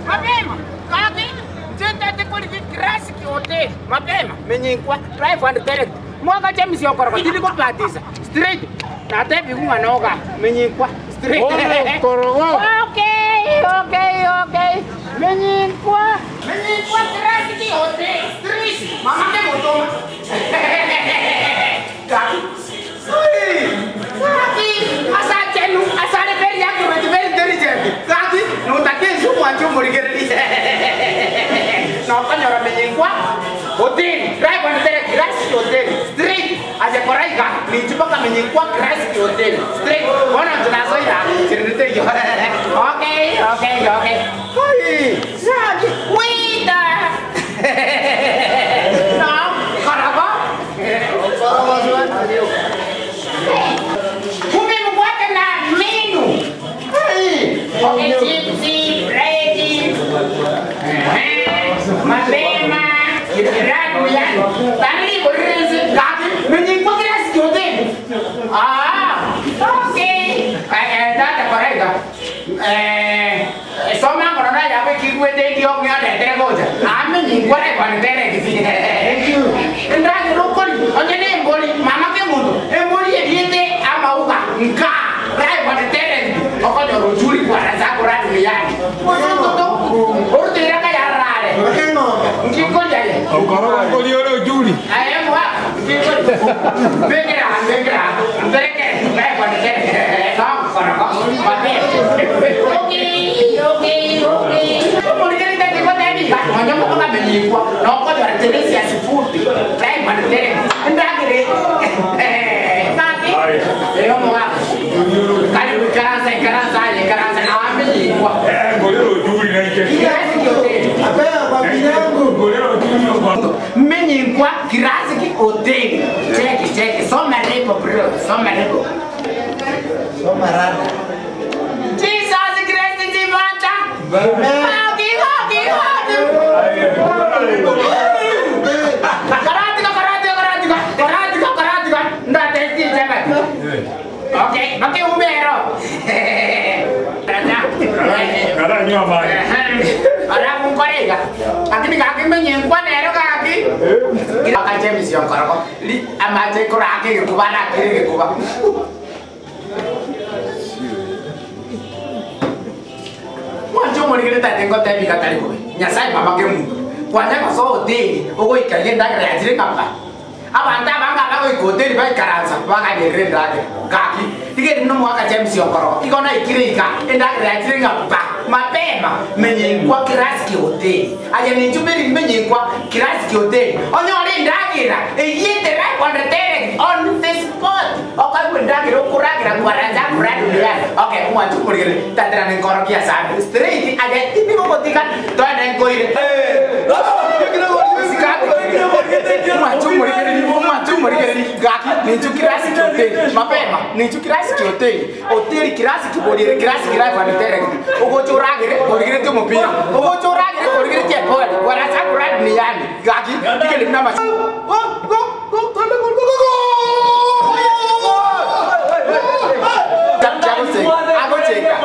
Mapema gaki inche ntete korigia Classic Hotel mapema menyinkwa live and direct mwaka James okoroka tindi kobatisa straight natebigwe ng'a noga menyinkwa straight okay okay okay menyinkwa menyinkwa Classic Hotel straight mama kemotoma gaki Gaki, ase achenu, asare very accurate, very intelligent. Gaki, notake ense omwanche omorigererie. Nokonyora menyekwa hoteli, drive and direct, Classic Hotel, straight, aye kora iga, ninche mpaka menyekwa Classic Hotel, straight. Bono inche nasoire aa, nchererete eyio. Okay, okay, okay. Ai, gaki, waiter! Naam, karaga. Kumbe mkwate na menu. Okay, chipsi, bread. Mapema, ragu yani. Tani borezi gaki menyi kwa kiasi kyote. Ah, okay. Eh, tata korega. Eh, soma korona yabe kigwete ndio ng'ane tere gocha. Ame nyingware kwa tere kisi. Thank you. Ndani rokori, onye ne embori, mama ke mundu. Embori eriete amauga nka. Rai kwa tere okonyora ojuri kwara zako ra duniani. Ozoto orutira ka yarare. Nkikonja ye. Okorogo nkori ore ojuri. Aye mwa, nkikonja. Bekera, bekera. Bereke, rai kwa tere. No, koroko. Mabe. Okay, okay, okay. Omorigeri tete ko tebi ga, onye mo ka menyikwa. No konyora Teresia sifuti. Rai kwa tere. Ndagire. Eh, kaki. Eyo mwa. Karibu ikaransa ikaransa ikaransa amenyikwa. Eh, ngorere ojuri na inche. Kirasi hoteli. Ngorere ojuri okwa. Menyikwa kirasi hoteli. Cheki cheki soma repo bro, soma repo. Jesus Christ Jivata. Hagi hagi hagi. Karatika karatika karatika karatika karatika. Nda testi chapa. Okay, baki umero. Raja. Kara nyua maji. Ara munkorega. Lakini gaki menyekwa nero gaki. Aka James yonkoroko. Li amaje kurake gikuba na kiri gikuba. Mwancho morigere tate ngotebi gatari kobe. Nyasaye mama ke mundu. Kwanya goso hoteli ogoikaria endagera yachire kapa. Abanto abange abagoika hoteli baikaransa baganyerera endagera. Gaki tigeri no mwaka James yonkoroko. Igo naikire iga endagera yachire ng'apa. Mapema menyekwa kirasiki hoteli. Aye ninchumeri menyekwa kirasiki hoteli. Onyore endagera eyete right on the direct on the spot. Okaigwa endagera okoragira kwaranza kuradunia. Okay, mwancho morigere tatera nenkorokia sana. Straight aye tinigogotiga toende nkoire. Gaki ninchu kirasi hoteli mapema ninchu kirasi hoteli hoteli kirasi kiborire kirasi kiraifa nitere ogochoragire korigire mupira ogochoragire korigire chepoli waraza kurad ni yani gaki tikeli nama go go go go go go go agocheka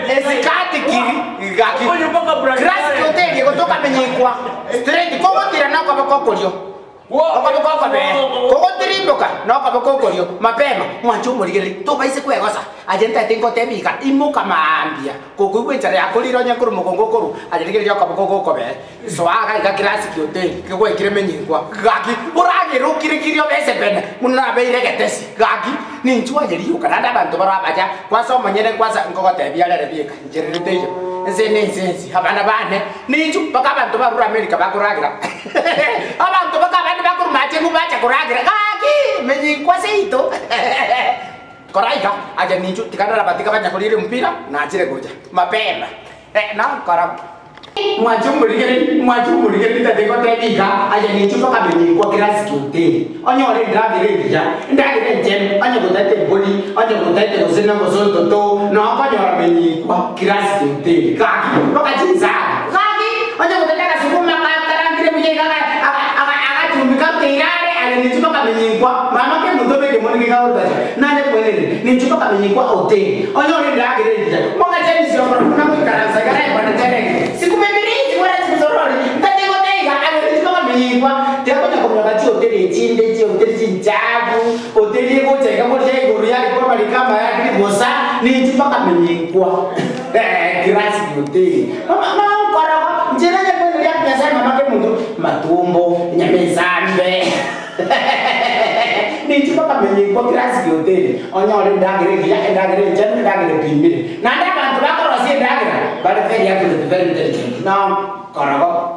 esikati kiri gaki kirasi hoteli gotoka menyikwa straight kogotira nako kokorio okaboko kogotirimboka nokaboko okorio mapema mwancho omorigereri tobaise kwegosa aye ntaete ngotebi iga imoka maambia kokoigwa enchara yakorire onye korwa mogongo okorwa aye rigereria okaboko gokobee soaga iga kirasi hoteli kegwaikire menyingwa gaki oragere okire obese pene muno nabeire getesi gaki ninchu aye rioka naende abanto barabacha kwasa omonyene kwasa nkogotebia rere bieka nchererete eywo ense na ense ensi abana bane ninchu mpaka abanto barure America bakoragira abanto mpaka abande bakorwa machengu bacha koragira gaki menyikwa seito koraika aja ninchu tikanara batika banya korire mpira nachire gocha mapema. Nankora. Mwanche omorigereria, mwanche omorigereria tate goteba iga, aye ninche mpaka menyikwa classic hotel. Onyore endagera engiya, endagera enchenu, onye gotaete embori, onye gotaete gose na omosontoto, noo okonyora menyikwa classic hotel. Gaki, mpaka chinsaga. Gaki, onye gotaete agasukuma kakarangire buya iga agachumbi karuteire are, aye ninche mpaka menyikwa. Mama kemonto obeke mono gegagotacha, nanye kwenene, ninche mpaka menyikwa hotel. Onyore endagera engiya. Mogache emisiokoro buna goikaransa iga naye kwane terenge. Sikumemirizi bwana sikusorori. Ntate goteiga aye ninche mpaka menyikwa. Tiakonya konyoka chihoteli echinde chihoteli chinchafu hoteli egocha iga boria igoro yarikwa amariko amaya lakini bosa ninche mpaka menyikwa. Classic hotel. Mama nkorago nchera nyakweneria Nyasaye mama kemonto matumbo nyama ensambe. Ninche mpaka menyikwa classic hotel. Onyore endagera engiya endagera enchenu endagera epimire. Naende abanto bakorosia endagera bari very accurate very intelligent. Nkorago.